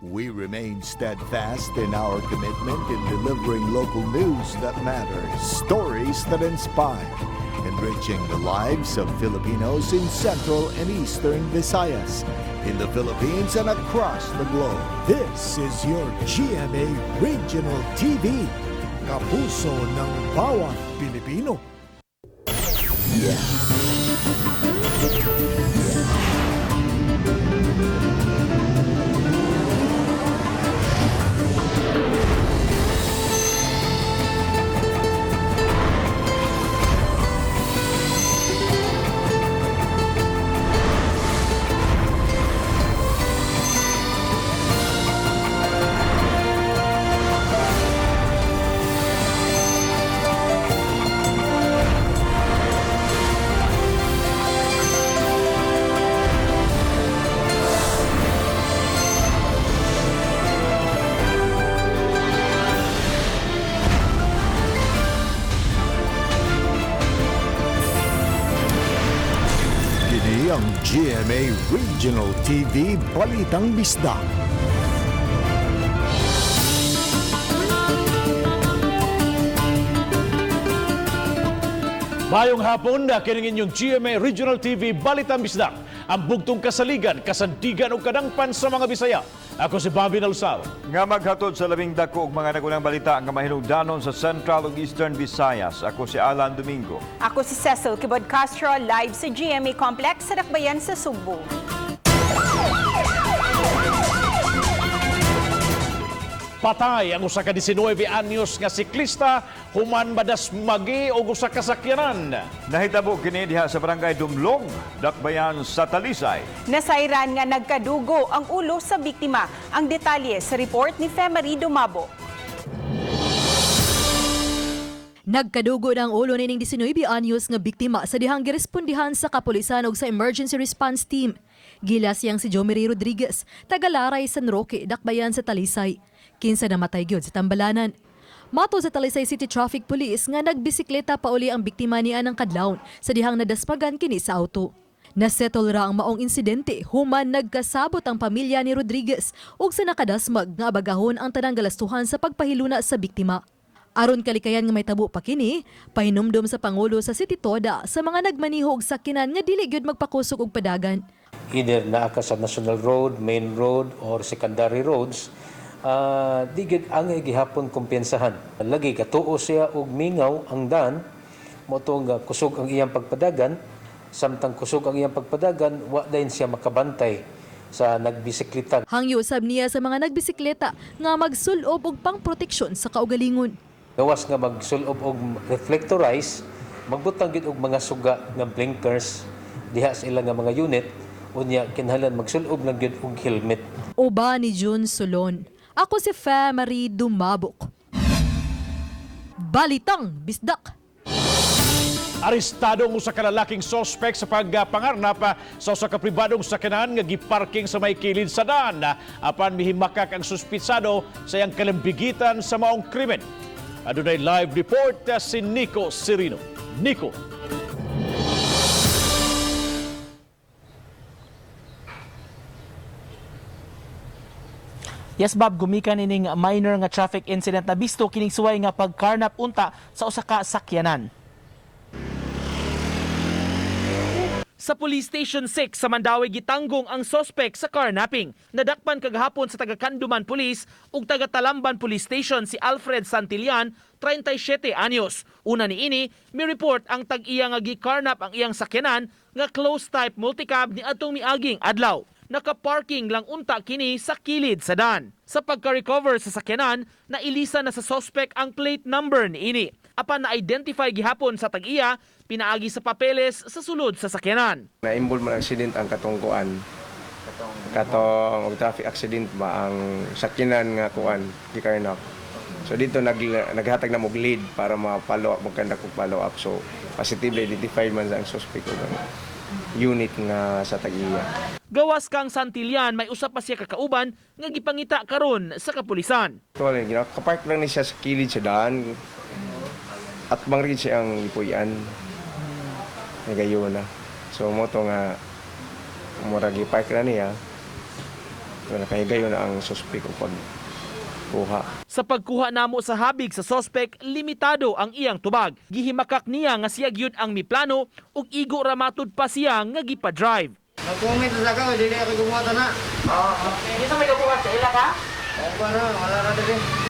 We remain steadfast in our commitment in delivering local news that matters, stories that inspire, enriching the lives of Filipinos in Central and Eastern Visayas, in the Philippines and across the globe. This is your GMA Regional TV, kapuso ng bawat Pilipino. Kini ang GMA Regional TV Balitang Bisdak. Mayong hapon na kining inyong GMA Regional TV Balitang Bisdak. Ang bugtong kasaligan, kasandigan ug kadangpan sa mga Bisaya. Ako si Bobby Nalsal. Nga maghatod sa labing dako og mga nagunang balita nga mahinungdanon sa Central ug Eastern Visayas. Ako si Alan Domingo. Ako si Cecil Kibod Castro, live sa GMA Complex sa Dakbayan sa Sugbo. Patay ang usa ka 19 anyos nga siklista human madasmagi og usa ka sakyanan. Nahitabo kini diha sa Barangay Dumlong, Dakbayan sa Talisay. Nasayran nga nagkadugo ang ulo sa biktima. Ang detalye sa report ni Femary Dumabo. Nagkadugo na ang ulo nining 19 anyos nga biktima sa dihang girespondihan sa kapulisan ug sa emergency response team. Gila siyang si Jomiri Rodriguez, taga-Laray, San Roque, Dakbayan sa Talisay. Kinsa namatay gyud sa tambalanan. Mato sa Talisay City Traffic Police nga nagbisikleta pauli ang biktima niya ng kadlawon sa dihang nadaspagan kini sa auto. Nasettle ra ang maong insidente human nagkasabot ang pamilya ni Rodriguez ug sa nakadasmag nga abagahon ang tanang galastuhan sa pagpahiluna sa biktima. Aron kalikayan nga may tabo pa kini, pahinumdom sa Pangulo sa City Toda sa mga nagmaniho og sakyanan nga dili gyud magpakusog og padagan. Either naa ka sa national road, main road or secondary roads, di gid angay gihapon kumpiyansahan. Lagi katuo siya og mingaw ang dan mo nga kusog ang iyang pagpadagan, samtang kusog ang iyang pagpadagan, wa dayon siya makabantay sa nagbisikleta. Hangyo usab niya sa mga nagbisikleta nga magsulob og pangproteksyon sa kaugalingon. Gawas nga magsulob og reflectorize, magbutang gid og mga suga nga blinkers diha sa ilang nga mga unit, unya kinahanglan magsulob lang gyud og helmet. Oba ni June Solon. Ako si Fe Marie Dumabok. Balitang Bisdak. Arestado ang usa ka lalaking sospek sa pagpangarnap sa usa ka pribadong sakyanan nga giparking sa may kilid sa daan. Apan mihimakak ang suspitsado sa iyang kalambigitan sa maong krimen. Adunay live report si Nico Serino. Nico. Yes Bob, gumikan ining minor nga traffic incident na bisto kining suway nga pagkarnap unta sa usa ka sakyanan. Sa Police Station 6 sa Mandaue gitanggong ang sospek sa carnapping. Nadakpan kagahapon sa taga Canduman Police ug taga Talamban Police Station si Alfred Santillan, 37 anyos. Una niini, mi report ang tag-iya nga gikarnap ang iyang sakyanan nga closed type multicab ni atong miaging adlaw. Nakaparking lang unta kini sa kilid sa dan. Sa pagka-recover sa sakyanan, nailisa na sa sospek ang plate number niini. Apan na-identify gihapon sa tag-iya, pinaagi sa papeles sa sulod sa sakyanan. Na-involve man ang accident ang katong kuan. Katong og traffic accident ba ang sakyanan nga kuan gikarnap. So dito naghatag na mo lead para ma-follow up magkanda kog follow up. So positively identified man sa ang suspect og ang unit nga sa tag-iya. Gawas kang Santillan, may usa pa siya kakauban nga gipangita karon sa kapulisan. Tuwal gina kapark lang ni siya sa kilid sa daan. At bang siya ang ipuyan. Nagayon na. So mo to nga murag gi-park na niya. So nakahigayon na ang suspect og pagkuha. Sa pagkuha namo sa habig sa sospek, limitado ang iyang tubag. Gihimakak niya nga siya gyud ang miplano ug igo ra matud pa siya nga gipa-drive. Nag-comment sa ka, dili ako gumawa na. Oo. Dito may gumawa sa ila ka? Oo, na, wala na dili.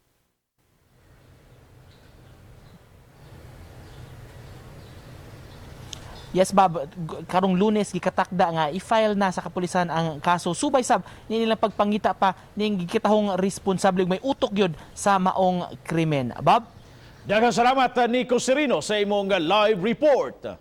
Yes, Bob, karong Lunes gikatakda nga i-file na sa kapulisan ang kaso subay sab ni nilang pagpangita pa ning gikitahong responsable ug may utok gyud sa maong krimen. Bob? Daghang salamat, Nico Serino, sa imong live report.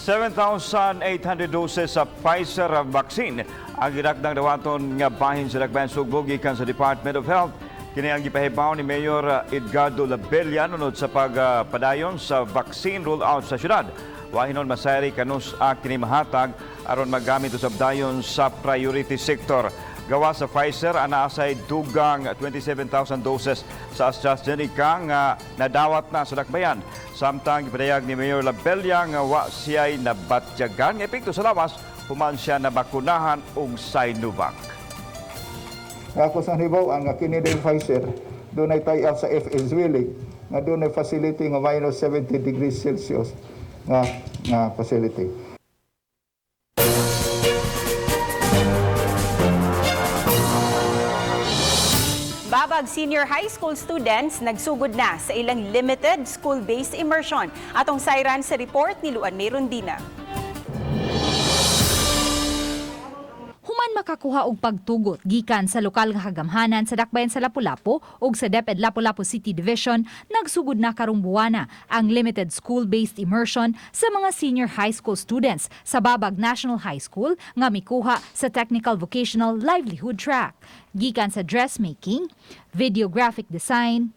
7,800 doses sa Pfizer vaccine ang gidakdang dawaton nga bahin sa Dakbayan Sugbo gikan sa Department of Health. Kini ang gipahibaw ni Mayor Edgardo Labella nunod sa pagpadayon sa vaccine rollout sa syudad. Wahinon masayri kanus kini mahatag aron magamit usab dayon sa priority sector. Gawa sa Pfizer, anaa say dugang 27,000 doses sa AstraZeneca nga nadawat na sa Dakbayan. Samtang gipadayag ni Mayor Labella nga wa siya'y nabatyagan nga epekto sa lawas human siya nabakunahan og Sinovac. Nga ako sa hibaw-an nga kini din Pfizer dunay tie-up sa FA Zwilling nga dunay facility nga minus 70 degrees Celsius nga facility. Babag Senior High School students nagsugod na sa ilang limited school-based immersion. Atong sayran sa report ni Luan Merondina. Human makakuha og pagtugot gikan sa lokal nga kagamhanan sa Dakbayan sa Lapu-Lapu ug sa DepEd Lapu-Lapu City Division, nagsugod na karong buwana ang limited school-based immersion sa mga senior high school students sa Babag National High School nga mikuha sa Technical Vocational Livelihood Track. Gikan sa dressmaking, videographic design,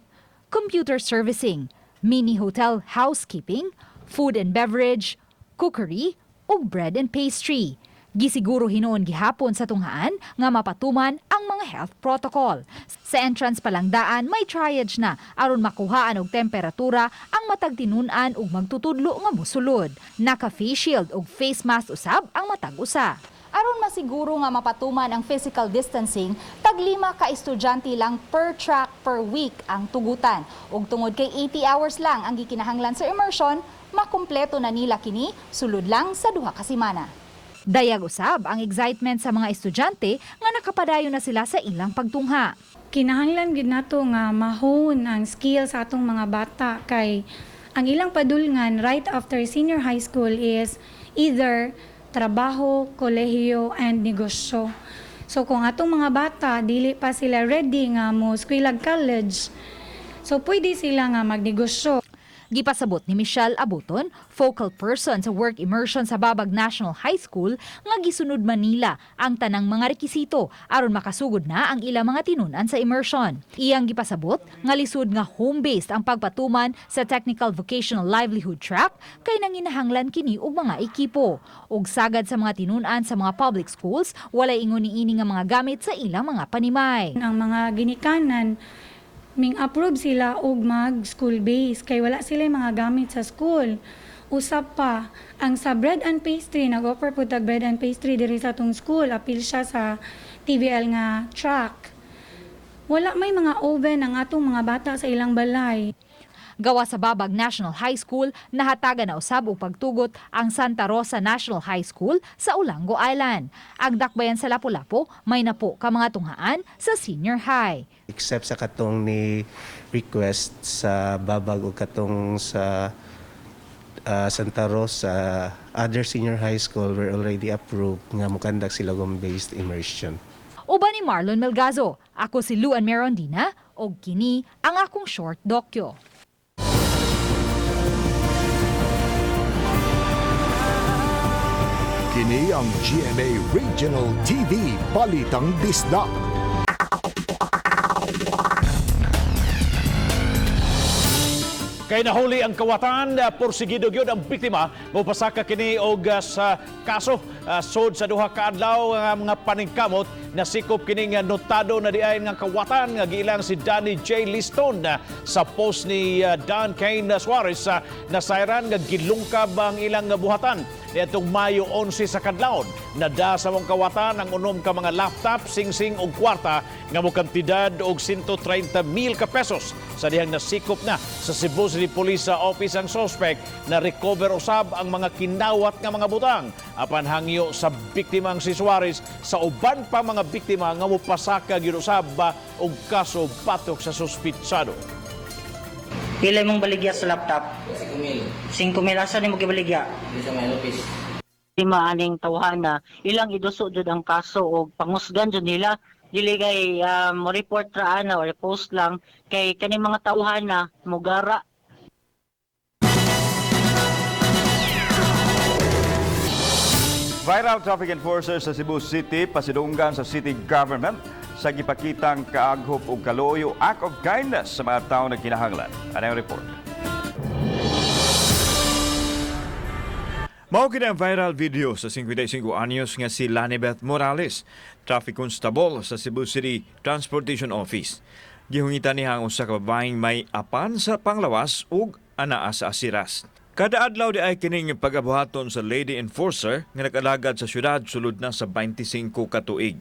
computer servicing, mini hotel housekeeping, food and beverage, cookery, ug bread and pastry. Gisiguro hinuon gihapon sa tunghaan nga mapatuman ang mga health protocol. Sa entrance pa lang daan may triage na aron makuhaan og temperatura ang matag tinun-an ug magtutudlo nga mosulod. Naka face shield ug face mask usab ang matag usa. Aron masiguro nga mapatuman ang physical distancing, tag-lima ka estudyante lang per track per week ang tugutan. Ug tungod kay 80 hours lang ang gikinahanglan sa immersion, makumpleto na nila kini sulod lang sa 2 ka semana. Dayag usab ang excitement sa mga estudyante nga nakapadayon na sila sa ilang pagtungha. Kinahanglan gid nato nga mahone ang skill sa atong mga bata kay ang ilang padulngan right after senior high school is either trabaho, kolehiyo and negosyo. So kung atong mga bata dili pa sila ready nga mo eskwelag college, so pwede sila nga magnegosyo. Gipasabot ni Michelle Abuton, focal person sa work immersion sa Babag National High School, nga gisunod man nila ang tanang mga rekisito aron makasugod na ang ilang mga tinun-an sa immersion. Iyang gipasabot nga lisod nga home-based ang pagpatuman sa Technical Vocational Livelihood Track kay nanginahanglan kini og mga ekipo. Ug sagad sa mga tinun-an sa mga public schools, walay ingon niini nga mga gamit sa ilang mga panimay. Ang mga ginikanan ming approve sila og mag school base kay wala sila mga gamit sa school. Usab pa ang sa bread and pastry, nag-offer pud tag bread and pastry diri sa atong school, apil siya sa TVL nga track. Wala may mga oven ang atong mga bata sa ilang balay. Gawa sa Babag National High School, nahatagan na usab og pagtugot ang Santa Rosa National High School sa Olango Island. Ang Dakbayan sa Lapu-Lapu, may napo ka mga tunghaan sa senior high. Except sa katong ni request sa Babag o katong sa Santa Rosa, other senior high school were already approved nga mukandak sila based immersion. Uban ni Marlon Melgazo, ako si Luan Merondina, og kini ang akong short dokyo. Kini ang GMA Regional TV Balitang Bisdak. Kay nahuli ang kawatan, porsigido gyud ang biktima, mopasaka kini og sa kaso sud sa 2 ka adlaw nga mga paningkamot nasikop kini nga notado na diay nga kawatan nga giilang si Danny J. Liston sa post ni Dan Kane Suarez, nasayran nga gilungkab ang ilang buhatan. niadtong Mayo 11 sa kadlawon. Nada sa mong kawatan ang 6 ka mga laptop, singsing og kwarta nga mokantidad og 130 mil ka pesos. Sa dihang nasikop na sa Cebu City Police Office ang suspect, na recover usab ang mga kinawat nga mga butang. Apan hangyo sa biktimang si Suarez sa uban pa mga biktima nga mopasaka gyud usab og kaso batok sa suspitsado. Pila mong baligya sa laptop? 5,000. 5,000 asa nimo gibaligya? Sa may office. Di maaning tawhana, ilang iduso jud ang kaso og pangusgan jud nila, dili kay mo report ra ana or post lang kay kani mga tawhana mugara. Viral traffic enforcer sa Cebu City pasidunggan sa city government sa gipakitang kaaghop og kaloyo, act of kindness sa mga tawo na kinahanglan. Ano ang report? Mao kini ang viral video sa 55 anyos nga si Lanibeth Morales, traffic constable sa Cebu City Transportation Office. Gihungitan niya ang usa ka babaeng may apan sa panglawas ug anaa sa asiras. Kada adlaw di ay kining pagabuhaton sa lady enforcer nga nag-alagad sa syudad sulod na sa 25 ka tuig.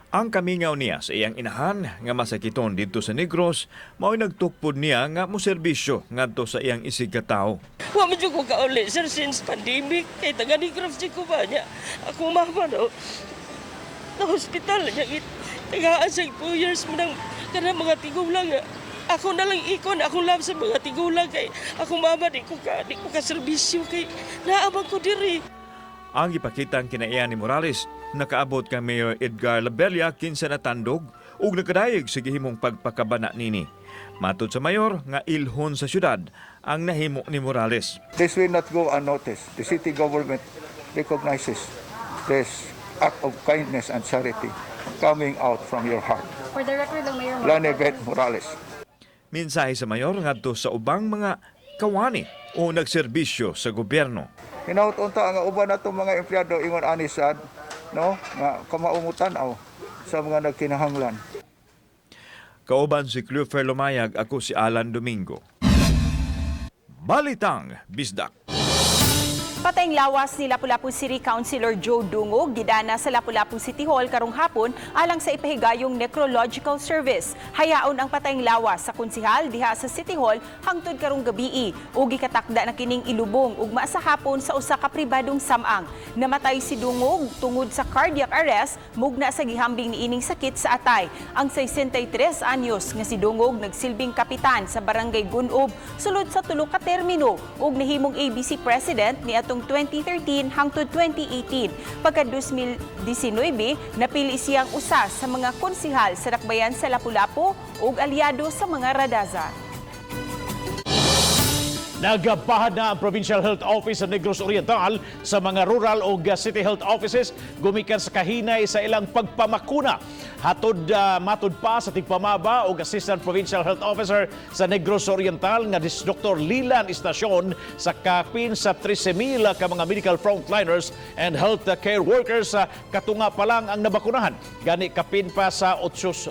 Ang kamingaw niya sa iyang inahan nga masakiton didto sa Negros, mao'y nagtukpod niya nga moserbisyo ngadto sa iyang isig katawo. Wa man jud ko kauli, sir, since pandemic kay taga Negros jud ko ba niya. Ako mama no. Na hospital niya tagaan sa 2 years mo nang kanang mga tigulang. Ako na lang ikon, ako love sa mga tigulang kay ako mama di ko ka serbisyo kay naamang ko diri. Ang gipakitang kinaiya ni Morales nakaabot kang Mayor Edgar Labella kinsa natandog ug nakadayeg sa gihimong pagpakabana nini. Matod sa mayor nga ilhon sa syudad ang nahimo ni Morales. This will not go unnoticed. The city government recognizes this act of kindness and charity coming out from your heart. For the record lang, Mayor, Lanibeth Morales. Mensahe sa mayor ngadto sa ubang mga kawani o nagserbisyo sa gobyerno. Hinaut unta ang uban natong mga empleyado ingon ani sad, no, nga kamaumutan aw sa mga nagkinahanglan. Kauban si Clufer Lumayag, ako si Alan Domingo. Balitang Bisdak. Patayng lawas ni Lapu-Lapu City Councilor Joe Dungog gidana sa Lapu-Lapu City Hall karong hapon alang sa ipahigayong necrological service. Hayaon ang patayng lawas sa konsihal diha sa City Hall hangtod karong gabii ug gikatakda na kining ilubong ugma sa hapon sa usa ka pribadong samang. Namatay si Dungog tungod sa cardiac arrest mugna sa gihambing niining sakit sa atay. Ang 63 anyos nga si Dungog nagsilbing kapitan sa Barangay Gunob sulod sa tulo ka termino ug nahimong ABC President niadtong 2013 hangtod 2018. Pagka 2019, napili siyang usa sa mga konsihal sa Dakbayan sa Lapu-Lapu ug aliado sa mga Radaza. Nagabahad na ang Provincial Health Office sa Negros Oriental sa mga rural o city health offices gumikan sa kahinay sa ilang pagpamakuna. Hatod matud pa sa tigpamaba og Assistant Provincial Health Officer sa Negros Oriental nga si Dr. Lilan Istasyon sa kapin sa 13,000 ka mga medical frontliners and health care workers katunga pa lang ang nabakunahan. Gani kapin pa sa 800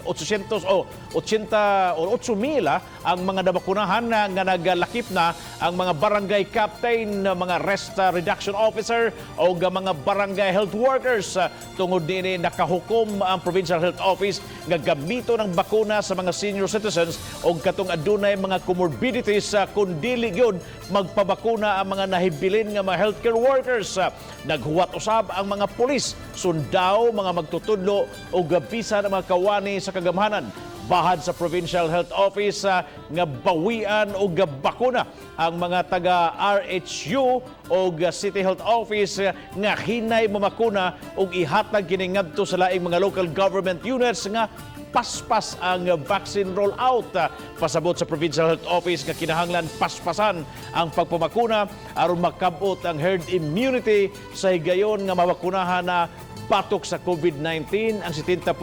o 80 o 8,000 ang mga nabakunahan nga nagalakip na ang mga barangay captain, mga rest reduction officer o mga barangay health workers. Tungod nini, nakahukom ang Provincial Health Office nga gamito ng bakuna sa mga senior citizens o katong adunay mga comorbidities kun dili gyud magpabakuna ang mga nahibilin nga mga healthcare workers. Naghuwat usab ang mga pulis, sundao, mga magtutudlo o bisan ang mga kawani sa kagamhanan. Bahad sa Provincial Health Office nga bawian og bakuna ang mga taga RHU o City Health Office nga hinay mamakuna og ihatag kini ngadto sa laing mga local government units nga paspas ang vaccine rollout. Pasabot sa Provincial Health Office nga kinahanglan paspasan ang pagpamakuna aron makabot ang herd immunity sa higayon nga mabakunahan na batok sa COVID-19 ang 70%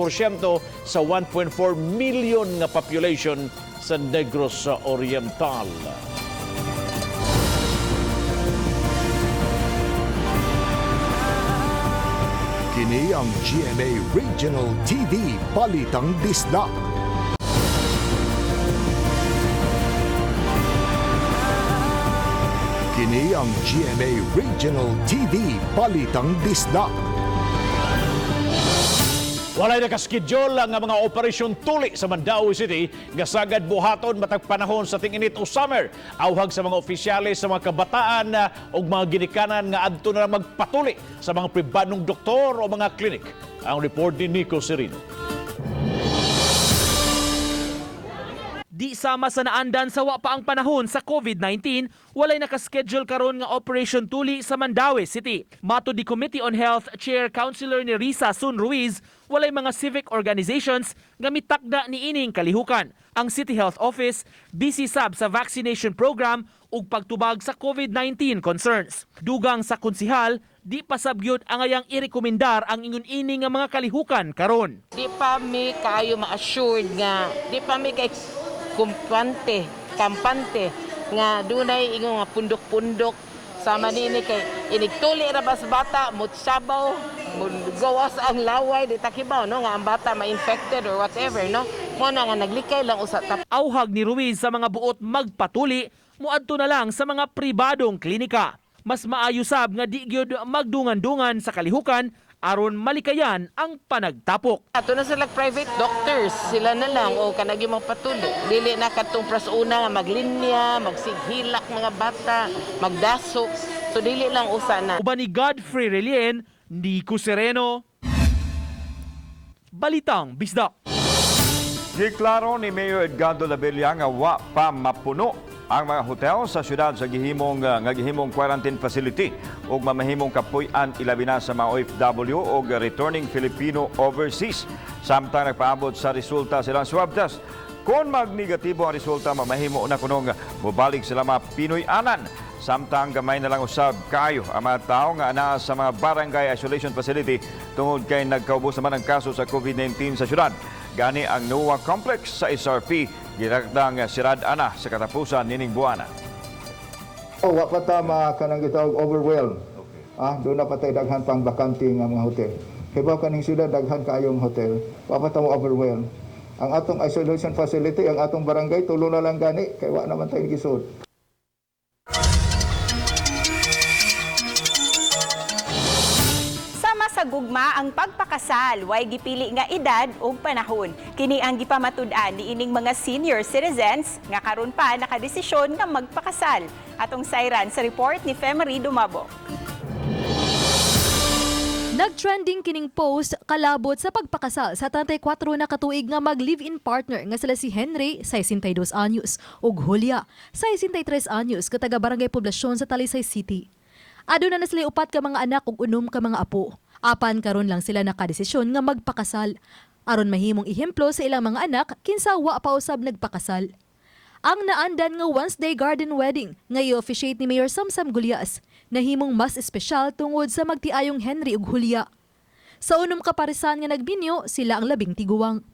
sa 1.4 million nga population sa Negros Oriental. Kini ang GMA Regional TV Balitang Bisdak. Kini Kini ang GMA Regional TV Balitang Bisdak. Walay nakaschedule ang mga operasyon tuli sa Mandaue City nga sagad buhaton matag panahon sa ting-init o summer. Awhag sa mga opisyales sa mga kabataan ug mga ginikanan nga adto na magpatuli sa mga pribadong doktor o mga klinik. Ang report ni Nico Serino. Di sama sa naandan sa wa pa ang panahon sa COVID-19, walay nakaschedule karon nga Operation Tuli sa Mandaue City. Matud ni Committee on Health Chair Councilor ni Risa Sun Ruiz, walay mga civic organizations nga mitakda niining kalihukan. Ang City Health Office busy sab sa vaccination program ug pagtubag sa COVID-19 concerns. Dugang sa konsihal, di pa sab gyud angayang irekomendar ang ingon ini nga mga kalihukan karon. Di pa mi kaayo ma-assured nga, di pa mi kay kumpante, kampante nga dunay ingon nga pundok-pundok sama nini kay inigtuli ra ba sa bata mutsabaw, gawas ang laway, di takibaw no nga ang bata ma-infected or whatever, no, mo na nga naglikay lang usa ta. Auhag ni Ruiz sa mga buot magpatuli, muadto na lang sa mga pribadong klinika. Mas maayo sab nga di gyud magdungan-dungan sa kalihukan aron malikayan ang panagtapok. Ato na sila private doctors, sila na lang o kanagi magpatulo. Dili na katong pras una nga maglinya, magsighilak mga bata, magdasok. So dili lang usa na. Uban ni Godfrey Relien, Nico Sereno. Balitang Bisdak. Giklaro ni Mayor Edgardo Labella nga wa pa mapuno ang mga hotel sa syudad sa gihimong nga gihimong quarantine facility ug mamahimong kapuy-an ilabi na sa mga OFW ug returning Filipino overseas samtang nagpaabot sa resulta silang swab test. Kung magnegatibo ang resulta, mamahimo na kunong mobalik sila mga Pinoy-anan. Samtang gamay na lang usab kayo ang mga tao nga anaa sa mga barangay isolation facility tungod kay nagkaubos naman ang kaso sa COVID-19 sa syudad. Gani ang NOAH Complex sa SRP girakdang sirad ana sa katapusan nining buwana. Oh, wa pa ta ma kanang gitawag overwhelm. Ah, doon na pa tay daghan pang bakante nga mga hotel. Hibaw kaning syudad daghan kaayong hotel. Wa pa ta mo overwhelm. Ang atong isolation facility, ang atong barangay tulo na lang gani kay wa naman tay gisud. Sama sa gugma ang pagpakasal, way gipili nga edad ug panahon. Kini ang gipamatud-an niining mga senior citizens nga karon pa nakadesisyon nga magpakasal. Atong sayran sa report ni Femery Dumabo. Nag-trending kining post kalabot sa pagpakasal sa 34 na katuig nga mag-live-in partner nga sila si Henry, 62 anyos, ug Julia, 63 anyos, ka taga Barangay Poblasyon sa Talisay City. Aduna na sila upat ka mga anak ug 6 ka mga apo. Apan karon lang sila nakadesisyon nga magpakasal. Aron mahimong ehemplo sa ilang mga anak kinsa wa pa usab nagpakasal. Ang naandan nga Wednesday Garden Wedding nga i-officiate ni Mayor Samsam Gullas nahimong mas espesyal tungod sa magtiayong Henry ug Julia. Sa 6 ka parisan nga nagbinyo, sila ang 10 tiguang.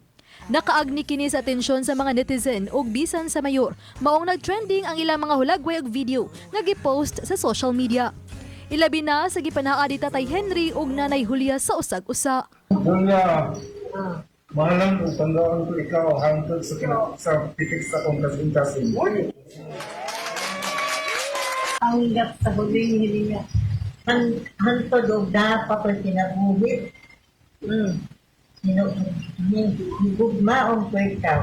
Nakaagni kini sa atensyon sa mga netizen ug bisan sa mayor, maong nagtrending ang ilang mga hulagway ug video nga gipost sa social media. Ilabi na sa gipanaa ni Tatay Henry ug Nanay Julia sa usag-usa. Julia, mahalan ug tanggaon ko ikaw hangtod sa sa pitik sa akong kasing-kasing. Panggap sa huling hilinga. Hantod og dapat ko kinabuhi. Higugmaon ko ikaw.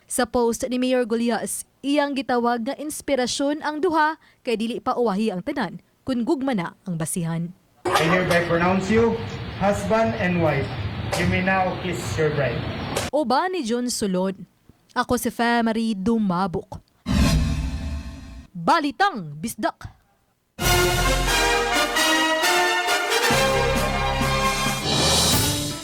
Sa post ni Mayor Gullas, iyang gitawag nga inspirasyon ang duha kay dili pa uwahi ang tanan kun gugma na ang basihan. I hereby pronounce you husband and wife. You may now kiss your bride. Uban ni John Sulod. Ako si Marie Dumabok. Balitang Bisdak.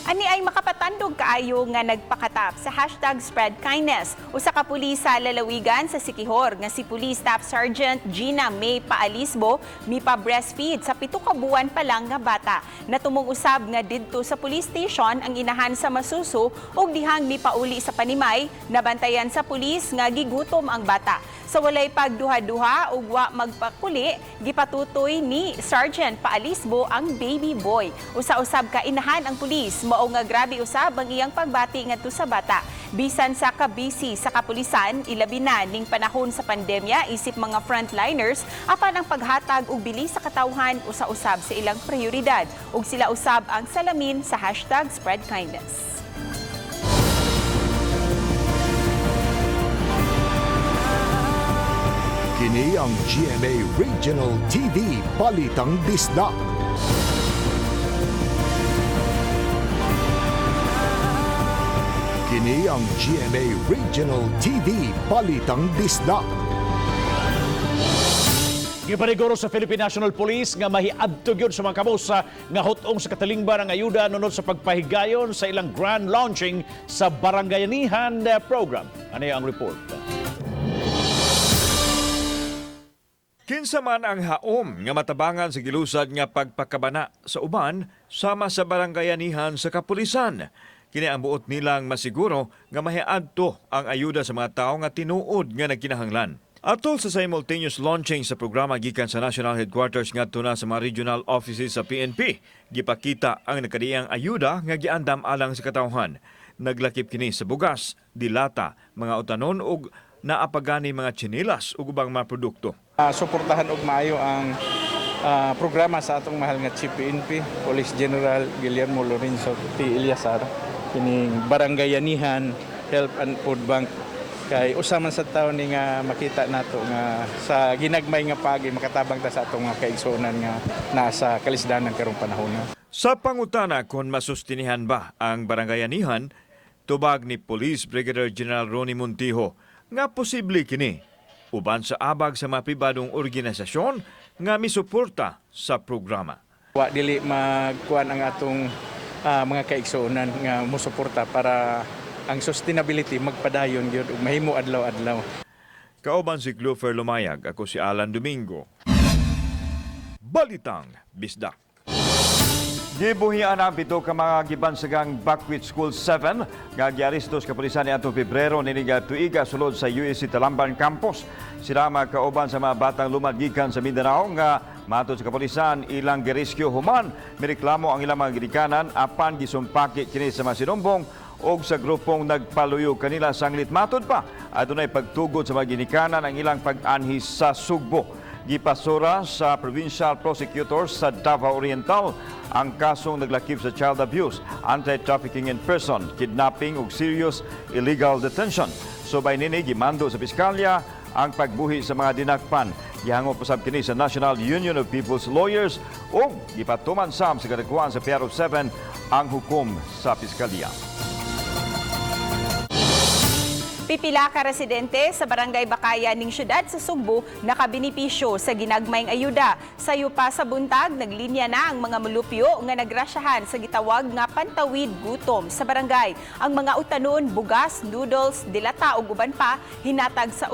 Ani ay makapatandog kaayo nga nagpakatap sa #SpreadKindness. Usa ka pulis sa lalawigan sa Siquijor nga si Police Staff Sergeant Gina May Paalisbo mipa-breastfeed sa 7 ka buwan pa lang nga bata. Natumong usab nga didto sa police station ang inahan sa masuso ug dihang mipauli sa panimay, nabantayan sa pulis nga gigutom ang bata. Sa walay pagduha-duha ug wa magpakuli, gipatutoy ni Sergeant Paalisbo ang baby boy. Usa-usab ka inahan ang pulis, mao nga grabe usab ang iyang pagbati ngadto sa bata. Bisan sa kabisi sa kapulisan, ilabi na ning panahon sa pandemya isip mga frontliners apan ang paghatag og bilis sa katawhan usa-usab sa ilang prioridad ug sila usab ang salamin sa #SpreadKindness. Kini ang GMA Regional TV Balitang Bisdak. Kini ang GMA Regional TV Balitang Bisdak. Gipaniguro sa Philippine National Police nga mahiadto gyud sa mga kamusa nga hot-ong sa katalingban ang ayuda nunod sa pagpahigayon sa ilang grand launching sa Barangayanihan program. Ano ang report? Kinsa man ang haom nga matabangan sa gilusad nga pagpakabana sa uban sama sa barangayanihan sa kapulisan. Kini ang buot nilang masiguro nga mahiadto ang ayuda sa mga tawo nga tinuod nga nagkinahanglan. Atol sa simultaneous launching sa programa gikan sa National Headquarters ngadto na sa mga regional offices sa PNP, gipakita ang nakadiang ayuda nga giandam alang sa katawhan. Naglakip kini sa bugas, dilata, mga utanon ug naapagani mga tsinelas ug ubang mga produkto. Suportahan og maayo ang programa sa atong mahal nga Chief PNP, Police General Guillermo Lorenzo T. Eleazar, kining Barangayanihan Help and Food Bank, kay usa man sa tawo ni nga makita nato nga sa ginagmay nga pagi makatabang ta sa atong mga kaigsuonan nga nasa kalisdanan karong panahon. Sa pangutana kung masustinihan ba ang barangayanihan, tubag ni Police Brigadier General Ronnie Montijo nga posible kini uban sa abag sa mga pribadong organisasyon nga misuporta sa programa. Wa dili magkuan ang atong mga kaigsuonan nga mosuporta para ang sustainability magpadayon gyud ug mahimo adlaw-adlaw. Kauban si Clufer Lumayag, ako si Alan Domingo. Balitang Bisdak. Gibuhian ang 7 ka mga gibansagang Bakwit School 7 nga giaresto sa kapulisan niadtong Pebrero nining tuiga sulod sa USC Talamban Campus. Sila magkauban sa mga batang lumad gikan sa Mindanao nga matod sa kapulisan ilang girescue human mireklamo ang ilang mga ginikanan apan gisumpaki kini sa mga sinumbong og sa grupong nagpaluyo kanila sanglit matod pa adunay pagtugot sa mga ginikanan ang ilang pag-anhi sa Sugbo. Gipasura sa Provincial Prosecutor sa Davao Oriental ang kasong naglakip sa child abuse, anti-trafficking in person, kidnapping ug serious illegal detention. Subay nini gimando sa piskalya ang pagbuhi sa mga dinakpan. Gihangop usab kini sa National Union of People's Lawyers ug gipatuman sab sa kadagkuan sa PRO 7 ang hukom sa piskalya. Pipila ka residente sa Barangay Bakaya ning syudad sa Sugbo nakabinipisyo sa ginagmayng ayuda. Sayo pa sa buntag, naglinya na ang mga mulupyo nga nagrasyahan sa gitawag nga pantawid gutom sa barangay. Ang mga utanon, bugas, noodles, dilata ug uban pa hinatag sa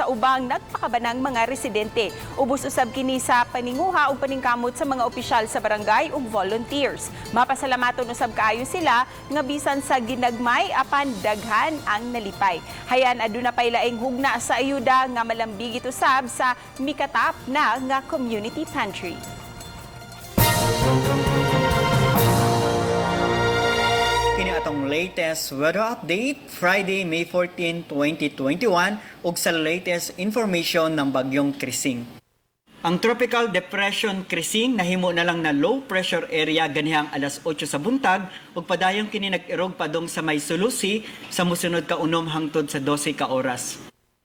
ubang nagpakabanang mga residente. Ubos usab kini sa paninguha ug paningkamot sa mga opisyal sa barangay ug volunteers. Mapasalamaton usab kaayo sila nga bisan sa ginagmay apan daghan ang nalipay. Hayan aduna pay laing hugna sa ayuda nga malambigit usab sa mikatap na nga community pantry. Kini atong latest weather update Friday, May 14, 2021 ug sa latest information ng bagyong Crising. Ang Tropical Depression Crising nahimo na lang na low pressure area ganihang alas 8 sa buntag ug padayon kini nag-irog padung sa may Sulusi sa mosunod ka 6 hangtod sa 12 ka oras.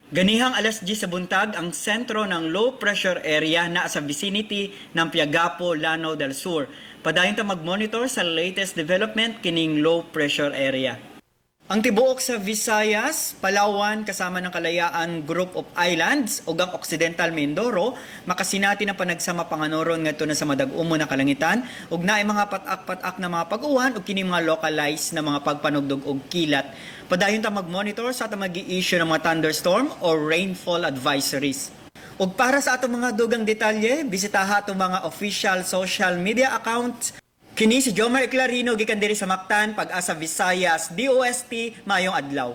Ganihang alas 10 sa buntag ang sentro ng low pressure area naa sa vicinity ng Piagapo, Lanao del Sur. Padayon ta mag-monitor sa latest development kining low pressure area. Ang tibuok sa Visayas, Palawan kasama ng Kalayaan Group of Islands ug ang Occidental Mindoro makasinati ng panagsama panganoron ngadto na sa madag-umo na kalangitan ug naay mga patak-patak na mga pag-uwan ug kini mga localized na mga pagpanugdog og kilat. Padayon ta mag-monitor sa atong magi-issue ng mga thunderstorm or rainfall advisories. Ug para sa atong mga dugang detalye, bisitaha atong mga official social media accounts. Kini si Jomar Eclarino gikan diri sa Mactan, Pag-asa Visayas, DOST, maayong adlaw.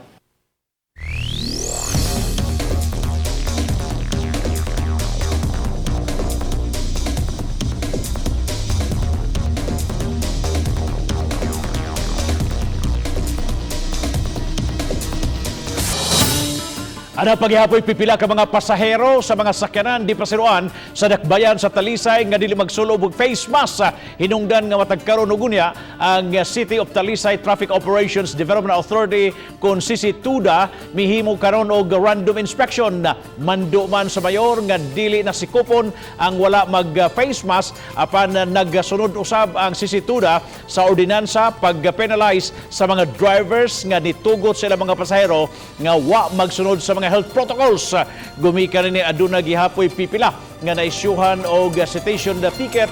Ana paghihapoy pipila ka mga pasahero sa mga sakyanan di pasiruan sa dakbayan sa Talisay nga dili magsulob og face mask. Hinungdan nga matag karon ug unya ang City of Talisay Traffic Operations Development Authority kon CCTUDA mihimo karon og random inspection. Mando man sa mayor nga dili na sikupon ang wala mag face mask, apan nagsunod usab ang CCTUDA sa ordinansa pag-penalize sa mga drivers nga nitugot sila mga pasahero nga wa magsunod sa mga health protocols. Gumikan ni aduna gihapoy pipila nga naisyuhan og citation na ticket,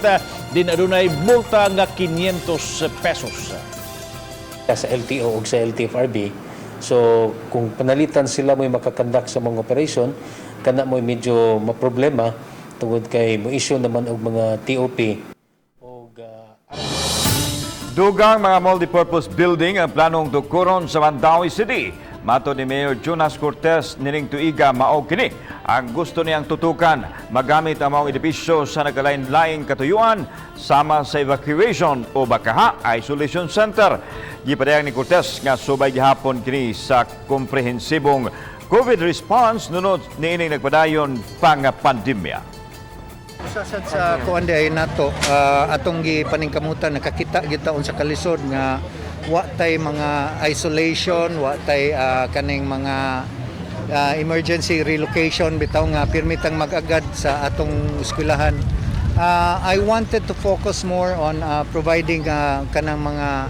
din adunay multa nga 500 pesos. Sa LTO ug sa LTFRB. So kung panalitan sila mo'y maka-conduct sa mga operation, kana mo'y medyo maproblema tungod kay mo issue naman og mga TOP. Dugang mga multipurpose building ang planong tukuron sa Mandaue City. Matod ni Mayor Jonas Cortez nining tuiga, mao kini ang gusto niyang tutukan, magamit ang mga edipisyo sa nagkalain-laing katuyuan sama sa evacuation o bakaha isolation center. Gipadayag ni Cortez nga subay gihapon kini sa komprehensibong COVID response nunod niining nagpadayon pang pandemya. Usa sad sa kuan diay nato, atong gipaningkamutan, nakakita gyud ta unsa kalisod nga wa tay mga isolation, wa tay kaning mga emergency relocation bitaw nga pirmitang mag-agad sa atong eskwelahan. I wanted to focus more on providing kanang mga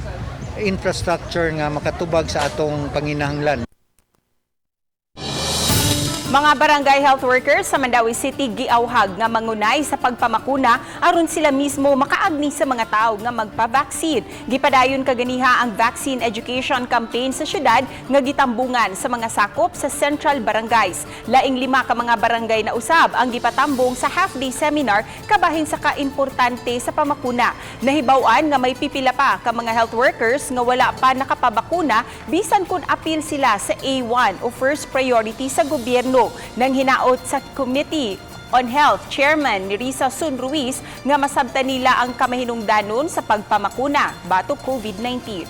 infrastructure nga makatubag sa atong panginahanglan. Mga barangay health workers sa Mandaue City giawhag nga mangunay sa pagpamakuna aron sila mismo makaagni sa mga tao nga magpa-vaccine. Gipadayon kaganiha ang vaccine education campaign sa syudad nga gitambungan sa mga sakop sa Central Barangays. Laing 5 ka mga barangay na usab ang gipatambong sa half-day seminar kabahin sa kaimportante sa pamakuna. Nahibaw-an nga may pipila pa ka mga health workers nga wala pa nakapabakuna bisan kung apil sila sa A1 o first priority sa gobyerno. Nang hinaot sa Committee on Health Chairman ni Risa Sun Ruiz nga masabtan nila ang kamahinungdanon sa pagpamakuna batok COVID-19.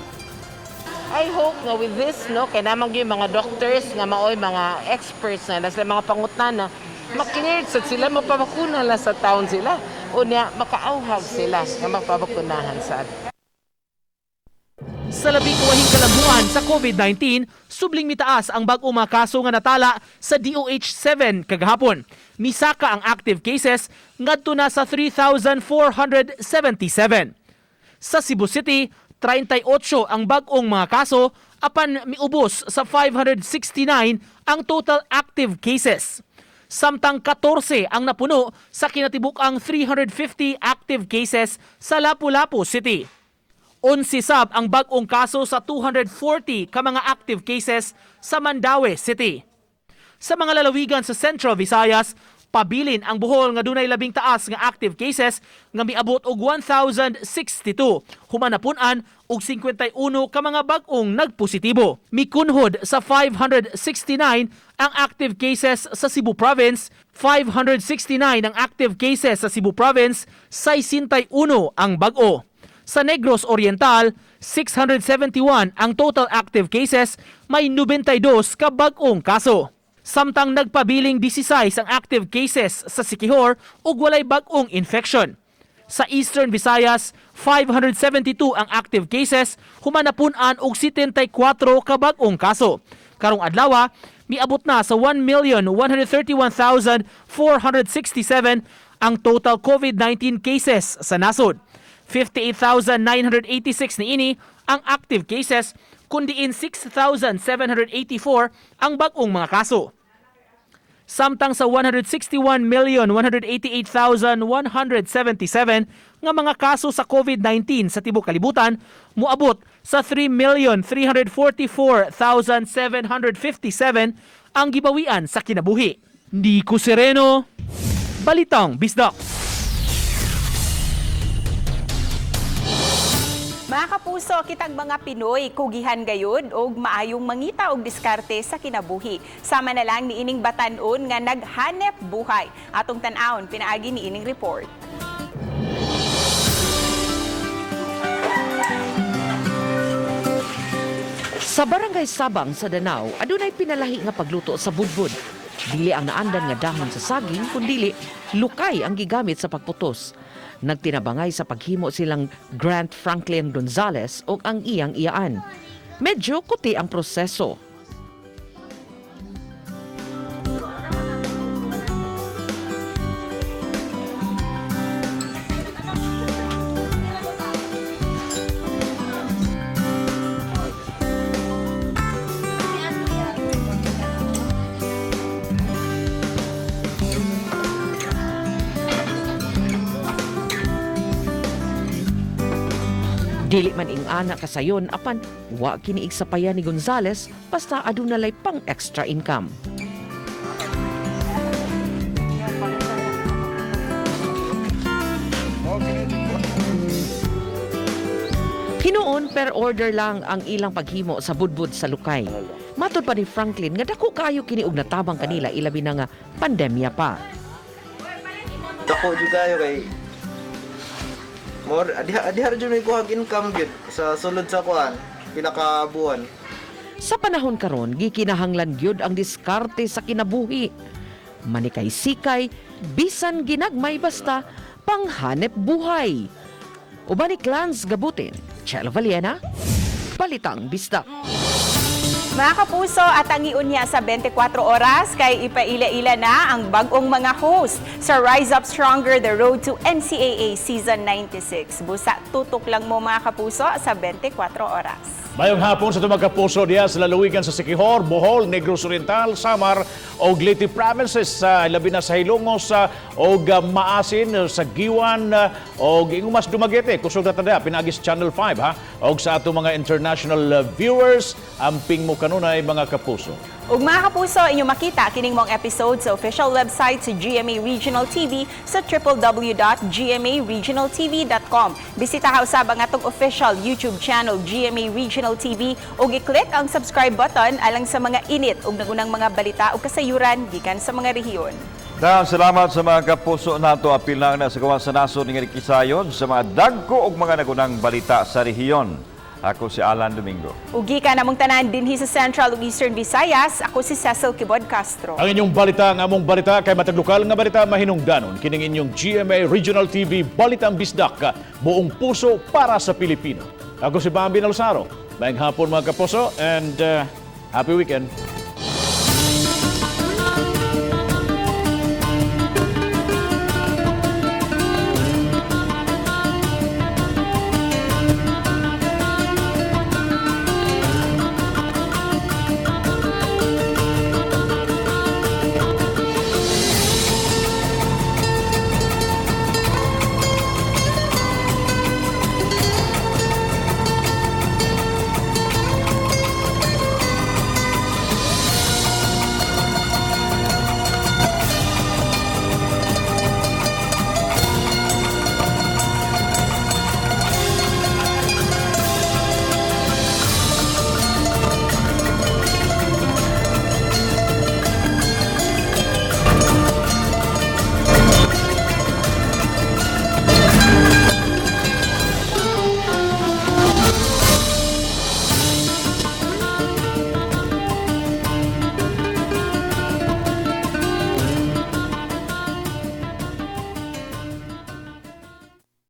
I hope nga with this, no, kay naman gyud mga doctors nga maoy mga experts na sila mga pangutana, ma-cleared sad sila, mapabakuna lang sa town sila. Unya, makaauhag sila nga mapabakunahan sad. Sa 12 kalambuan sa COVID-19, subling mitaas ang bag-o mga kaso nga natala sa DOH 7 kagahapon. Misaka ang active cases ngadto na sa 3,477. Sa Cebu City, 38 ang bag-ong mga kaso apan miubos sa 569 ang total active cases. Samtang 14 ang napuno sa kinatibuk-ang 350 active cases sa Lapu-Lapu City. 11 sab ang bag-ong kaso sa 240 ka mga active cases sa Mandaue City. Sa mga lalawigan sa Central Visayas, pabilin ang Bohol nga dunay labing taas nga active cases nga miabot og 1,062. Human napun-an og 51 ka mga bag-ong nagpositibo. Mikunhod sa 569 ang active cases sa Cebu Province, 569 ang active cases sa Cebu Province, 61 ang bag-o. Sa Negros Oriental, 671 ang total active cases, may 92 ka bag-ong kaso. Samtang nagpabiling 16 ang active cases sa Siquijor ug walay bag-ong infection. Sa Eastern Visayas, 572 ang active cases, human napun-an og 74 ka bag-ong kaso. Karong adlaw, miabot na sa 1,131,467 ang total COVID-19 cases sa nasod. 58,986 niini ang active cases, kundiin 6,784 ang bag-ong mga kaso. Samtang sa 161,188,177 nga mga kaso sa COVID-19 sa tibuok kalibutan, muabot sa 3,344,757 ang gibawian sa kinabuhi. Nico Sereno, Balitang Bisdak. Mga kapuso, kitang mga Pinoy, kugihan gayud og maayong mangita og diskarte sa kinabuhi. Sama na lang ni ining batan-on nga naghanep buhay. Atong tan-awon pinaagi ni ining report. Sa Barangay Sabang sa Danao, adunay pinalahi nga pagluto sa budbud. Dili ang naandan nga dahon sa saging, kundili lukay ang gigamit sa pagputos. Nagtinabangay sa paghimo silang Grant Franklin Gonzales ug ang iyang iyaan. Medyo kuti ang proseso. Dili man ing-ana kasayon apan wa kini igsapayan ni Gonzales basta aduna lay pang extra income. Hinuon per order lang ang ilang paghimo sa budbud sa lukay. Matod pa ni Franklin nga dako kaayo kini og natabang kanila ilabi na nga pandemya pa. Dako jud kayo kay more adiha adiha ra jud may kuhag income gyud sa sulod sa kuan pila ka buwan. Sa panahon karon gikinahanglan gyud ang diskarte sa kinabuhi. Manikay-sikay, bisan ginagmay basta panghanep buhay. Uban ni Clans Gabutin, Chelo Valiena, Balitang Bisdak. Mga kapuso, at ang niya sa 24 oras kay ipaila-ila na ang bagong mga host sa Rise Up Stronger, The Road to NCAA Season 96. Busa, tutok lang mo mga kapuso sa 24 oras. Mayong hapon sa tumang kapuso diya sa lalawigan sa Siquijor, Bohol, Negros Oriental, Samar o Leyte Provinces sa labi na sa Hilongos og Maasin sa Giwan og Ingumas Dumaguete kusog na tada pinaagi sa Channel 5 ha og sa atong mga international viewers, amping mo kanunay mga kapuso. Ug mga kapuso, inyo makita kining mong episode sa official website sa GMA Regional TV sa www.gmaregionaltv.com. Bisita ka usab ang atong official YouTube channel GMA Regional TV ug i-click ang subscribe button alang sa mga init ug nagunang mga balita ug kasayuran gikan sa mga rehiyon. Daghang salamat sa mga kapuso nato, apil na na sa gawas sa nasod nga kisayon sa mga dagko ug mga nagunang balita sa rehiyon. Ako si Alan Domingo. Ug gikan namong tanan dinhi sa Central ug Eastern Visayas, ako si Cecil Kibod Castro. Ang inyong balita, ang among balita kay matag lokal nga balita mahinungdanon kining inyong GMA Regional TV Balitang Bisdak, buong puso para sa Pilipino. Ako si Bambi Nalsaro. Maayong hapon mga kapuso and happy weekend.